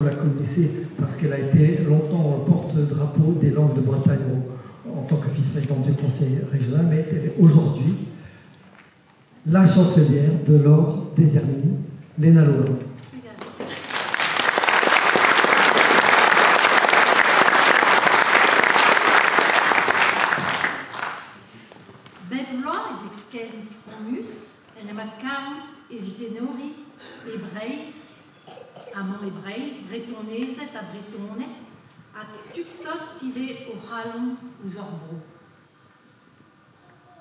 Vous la connaissez parce qu'elle a été longtemps le porte-drapeau des langues de Bretagne en tant que vice-présidente du conseil régional, mais elle est aujourd'hui la chancelière de l'Ordre des Hermines, Léna Louarn. Bep bloaz e vez ken fromus en em adkavout evit enoriñ e Breizh, amañ e Breizh, Bretonezed ha Bretoned, ha tud tost ivez o c'halon ouzh hor bro.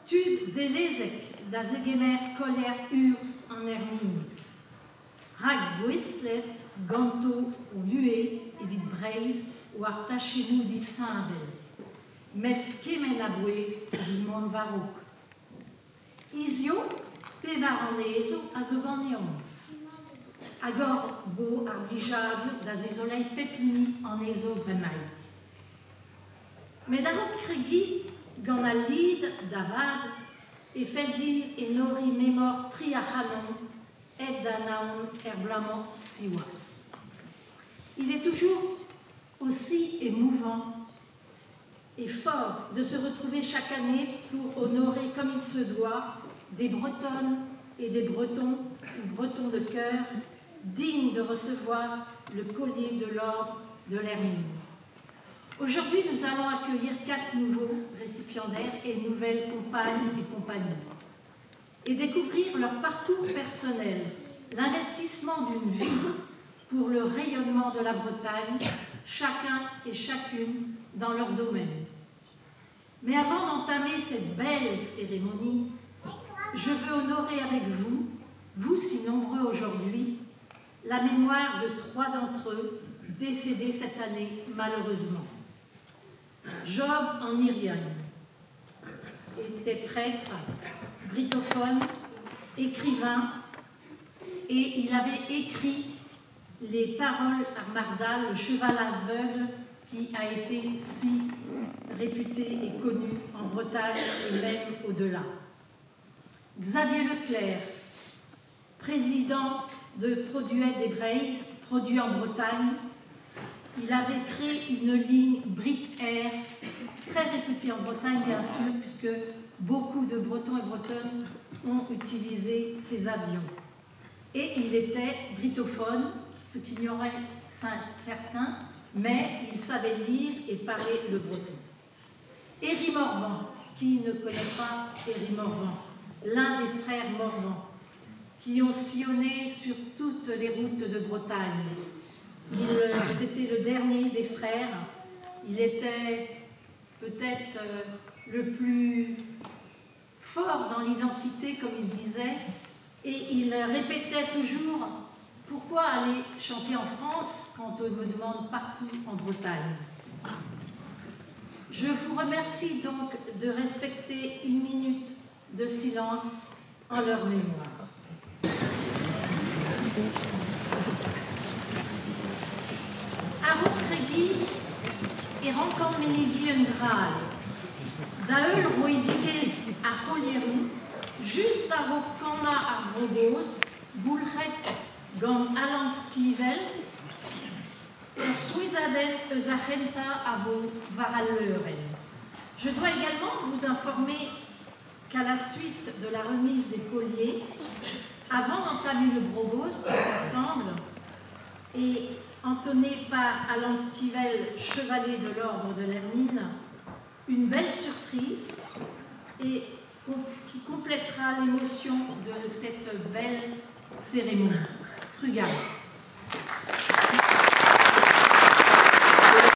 Tud dellezek da zegemer koler urzh an Erminig, rak gouestlet ganto o buhez evit Breizh war tachennoù disheñvel, met kement a bouez evit mont war-raok. Hiziv, pevar anezho a zo ganeomp, hag hor bo ar blijadur da zizoleiñ pep hini anezho bremaik. Met a-raok kregiñ gant al lid da vat e fell din enoriñ memor tri ac'hanomp aet da Anaon er bloaz-mañ siwazh. Il est toujours aussi émouvant et fort de se retrouver chaque année pour honorer comme il se doit des Bretonnes et des Bretons ou Bretons de cœur dignes de recevoir le collier de l'ordre de l'Hermine. Aujourd'hui, nous allons accueillir 4 nouveaux récipiendaires et nouvelles compagnes et compagnons et découvrir leur parcours personnel, l'investissement d'une vie pour le rayonnement de la Bretagne, chacun et chacune dans leur domaine. Mais avant d'entamer cette belle cérémonie, je veux honorer avec vous, vous si nombreux aujourd'hui, la mémoire de 3 d'entre eux décédés cette année malheureusement. Job en Irion était prêtre, britophone, écrivain, et il avait écrit les paroles à Mardal, le cheval aveugle, qui a été si réputé et connu en Bretagne et même au-delà. Xavier Leclerc, président de Produet des Breizh, produit en Bretagne, il avait créé une ligne Brit Air, très réputée en Bretagne bien sûr, puisque beaucoup de Bretons et Bretonnes ont utilisé ces avions. Et il était britophone, ce qu'ignoraient certains, mais il savait lire et parler le breton. Herri Morvan, qui ne connaît pas Herri Morvan, l'un des frères Morvan, qui ont sillonné sur toutes les routes de Bretagne. C'était le dernier des frères. Il était peut-être le plus fort dans l'identité, comme il disait, et il répétait toujours « Pourquoi aller chanter en France quand on me demande partout en Bretagne ?» Je vous remercie donc de respecter une minute de silence en leur mémoire. A-raok kregiñ e rankan menegiñ un dra all. Da heul roidigezh ar c'holieroù, just a-raok kanañ ar Bro-Gozh, boulc'het gant Alan Stivell, ur souezhadenn eus ar c'hentañ a vo war al leurenn. Je dois également vous informer qu'à la suite de la remise des colliers, avant d'entamer le Bro-Gozh tous ensemble, et entonné par Alan Stivell, chevalier de l'Ordre de l'Hermine, une belle surprise et qui complétera l'émotion de cette belle cérémonie. Trugarez.